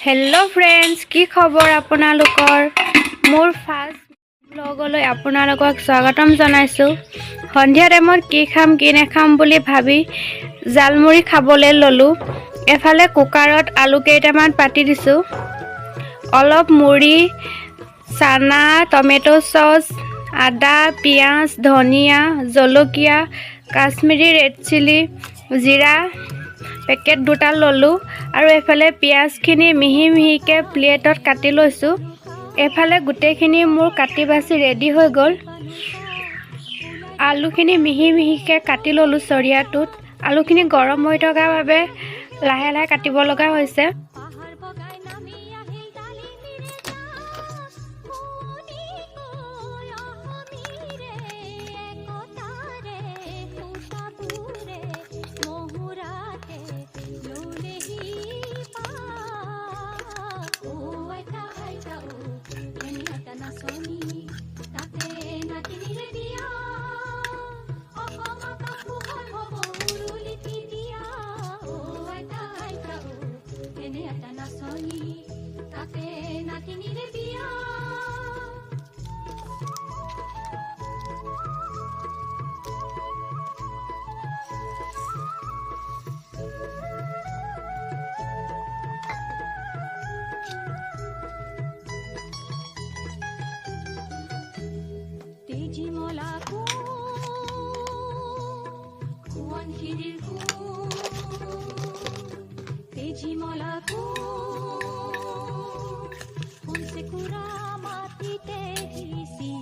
Hello' friends, কি খবৰ আপোনালোকৰ? মোৰ ফাৰ্ষ্ট ব্লগলৈ আপোনালোকক স্বাগতম জনাইছোঁ। সন্ধিয়া টাইমত কি খাম কি নাখাম বুলি ভাবি জালমুড়ি খাবলৈ ল'লোঁ। এফালে কুকাৰত আলু কেইটামান পাতি দিছোঁ, অলপ মুড়ি, চানা, টমেট' চচ, আদা, পিঁয়াজ, ধনিয়া, জলকীয়া, কাশ্মীৰী ৰেড চিলি, জিৰা পেকেট দুটা ল'লোঁ আৰু এইফালে পিঁয়াজখিনি মিহি মিহিকৈ প্লেটত কাটি লৈছোঁ। এইফালে গোটেইখিনি মোৰ কাটি বাছি ৰেডি হৈ গ'ল। আলুখিনি মিহি মিহিকৈ কাটি ল'লোঁ চৰিয়াটোত। আলুখিনি গৰম হৈ থকাৰ বাবে লাহে লাহে কাটিব লগা হৈছে। পাহাৰ বগাই নামি আহিল ডালিমীৰে নাচ। শুনি কৈ অসমীৰে একতাৰে সূতাবোৰে মহুৰাতে ললেহি পাক। অ আইতা আইতা অ, এনে এটা নাচনী, তাতে নাতিনীৰে বিয়া। অসম আকাশ পোহৰ হ'ব উৰুলিটি দিয়া। অ আইতা আইতা অ, এনে এটা নাচনী, তাতে নাতিনীৰে বিয়া। তেজীমলা সোৱণশিৰিৰ তেজীমলা সোণ চেকুৰা মাটিতে সিঁচি,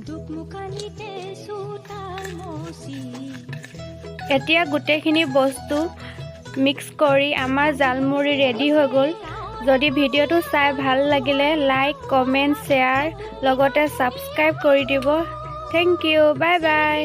দোকমোকালিতে চোতাল মচি। এতিয়া গোটেইখিনি বস্তু মিক্স কৰি আমাৰ জালমুড়ি ৰেডি হৈ গ'ল। যদি ভিডিঅ'টো চাই ভাল লাগিলে লাইক, কমেণ্ট, শ্বেয়াৰ, লগতে ছাবস্ক্ৰাইব কৰি দিব। Thank you, bye bye.